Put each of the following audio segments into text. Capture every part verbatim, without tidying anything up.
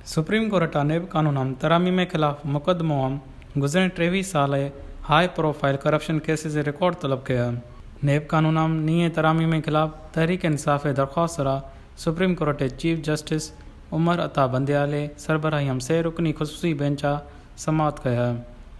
سپریم کورٹ آ نیب قانون آن ترامیم ءِ خلاف مقدمو آن گزرین ٹریویہہ سال ءِ ہائی پروفائل کرپشن کیسز ءِ ریکارڈ طلب کیہ۔ نیب قانون آن نی ءِ ترامیم ءِ خلاف تحریک انصاف ءِ درخواست سرا سپریم کورٹ ءِ چیف جسٹس عمر عطا بندیال ءِ سربراہی آن سے رکنی خصوصی بینچ آ سماعت کیہ۔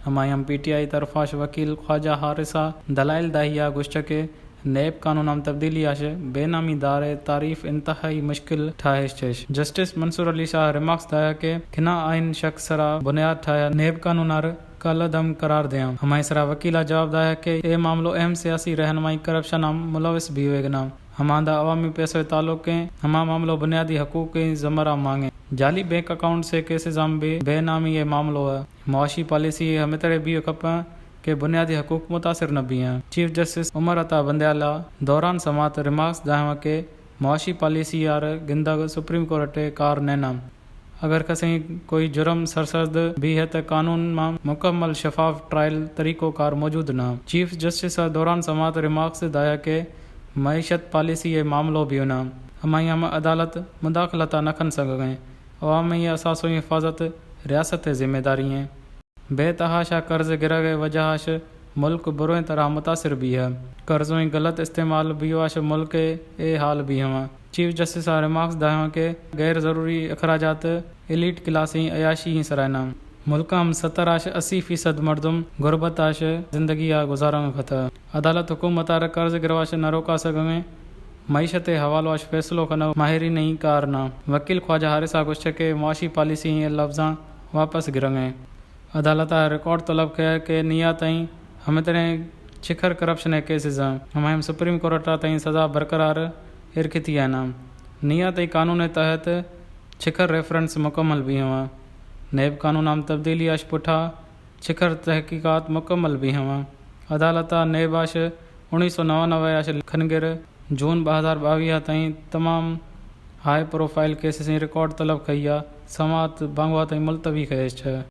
ہمائی آن پی ٹی آئی طرف آ وکیل خواجہ حارث آ دلائل داہی آ گوشتہ کہ نیب قانون آن تبدیلی آ بے نامی دار ءِ تعریف انتہائی مشکل ٹھاہش چش۔ جسٹس منصور علی شاہ ریمارکس دایا کہ کنا آئین شخص سرا بنیاد ٹھایا، نیب قانون آر قلعدم قرار دیاں۔ ہمائی سرا وکیل آ جواب دایا کہ اے معاملو اہم سیاسی رہنمائی کرپشن آن ملوث بیویگ نا، ہماندا عوامی پیسو ءِ تعلق ءِ، ہما معاملو بنیادی حقوق ءِ زمرہ مانگے۔ جعلی بینک اکاؤنٹس ءِ کیسز آن بھی بے نامی ءِ معاملو ءِ۔ معاشی پالیسی ءِ ہمترے بیو کپہ کہ بنیادی حقوق متاثر نہ بیاں۔ چیف جسٹس عمر عطا بندیال آ دوران سماعت ریمارکس داہواں کہ معاشی پالیسی آر گندگ سپریم کورٹ ءِ کار نیناں۔ اگر کسیں کوئی جرم سرسرد بیہ تہ قانون آن مکمل شفاف ٹرائل طریقو کار موجود نہ۔ چیف جسٹس آ دوران سماعت ریمارکس دایا کہ معیشت پالیسی ءِ معاملو بیو نہ، ہمائی آن عدالت مداخلت آ نہ کھن سگگیں۔ عوامی اثاثو ئی حفاظت ریاست ءِ ذمہ داری ءِ۔ بے تحاشا قرض گرگ ءِ وجہ آ ملک بروئیں طرح متاثر بیہ۔ قرضو ئی غلط استعمال بیو آ ملک ءِ اے حال بیہواں۔ چیف جسٹس آ ریمارکس داہواں کہ غیر ضروری اخراجات، ایلیٹ کلاس ئی عیاشی ئی سرائنا۔ ملک آن ستر آ اسی فیصد مردم غربت آ زندگی آ گزارانگ ختہ۔ عدالت حکومت آ قرض گرو آ نہ روکا سگنگیں۔ معیشت ءِ حوالو آ فیصلو کنگ ماہرین ئی کار نا۔ وکیل خواجہ حارث آ گوشتہ کہ معاشی پالیسی ئی لفظاں واپس گرنگیں۔ عدالت آ ریکارڈ طلب کیہ کہ نی آ تئیں ہمتریں چکھر کرپشن ءِ کیسز آ ہمائی آن سپریم کورٹ آ تئیں سزا برقرار ارکھتی آ نا۔ نی آ تئیں قانون ءِ تحت چکھر ریفرنس مکمل بیہواں۔ نیب قانون آن تبدیلی آ پٹھا چکھر تحقیقات مکمل بیہواں۔ عدالت آ نیب آ انیس سو نوانوے آ کھنگر جون بہ ہزار باویہ آ تئیں تمام ہائی پروفائل کیسز ئی ریکارڈ طلب کیہ، سماعت بانگوا تئیں ملتوی کیہچ۔